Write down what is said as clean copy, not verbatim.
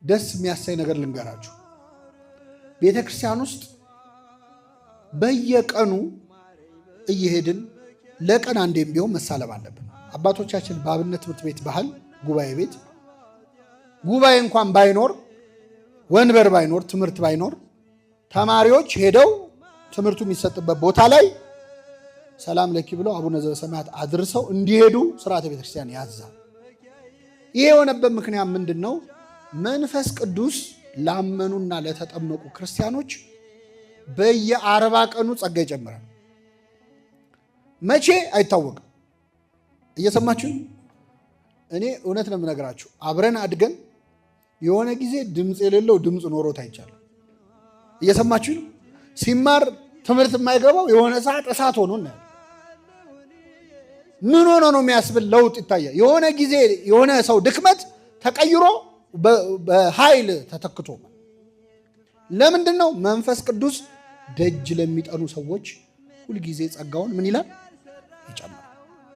ደስ የሚያሳይ ነገር ልንገራችሁ። ቤተ ክርስቲያን ውስጥ በየቀኑ እየሄድን ለቀን አንዴም ቢሆን መሳለም አለብን። አባቶቻችን በአብነት ትምህርት ቤት ባህል ጉባኤ ቤት ጉባኤ እንኳን ባይኖር፣ ወንበር ባይኖር፣ ትምህርት ባይኖር ተማሪዎች ሄደው ትምህርቱ የሚሰጥበት ቦታ ላይ ሰላም ለኪ ብለው አቡነ ዘበሰማያት አድርሰው እንዲሄዱ ስርዓተ ቤተክርስቲያን ያዛል። ይሄ የሆነበት ምክንያት ምንድን ነው? መንፈስ ቅዱስ ላመኑና ለተጠመቁ ክርስቲያኖች በየ40 ቀኑ ጸጋ ይጨምራል። መቼ አይታወቅም። እየሰማችሁ? እኔ እውነት ነው የምነግራችሁ። አብረን አድገን የሆነ ጊዜ ድምፅ የሌለው ድምፅ ኖሮት አይቻልም። እየሰማችሁ? ሲማር ትምህርት የማይገባው የሆነ ሰዓት እሳት ሆኖ እናያለን። ምን ሆኖ ነው የሚያስብል ለውጥ ይታያል። የሆነ ጊዜ የሆነ ሰው ድክመት ተቀይሮ በኃይል ተተክቶ ለምንድን ነው? መንፈስ ቅዱስ ደጅ ለሚጠኑ ሰዎች ሁልጊዜ ጸጋውን ምን ይላል?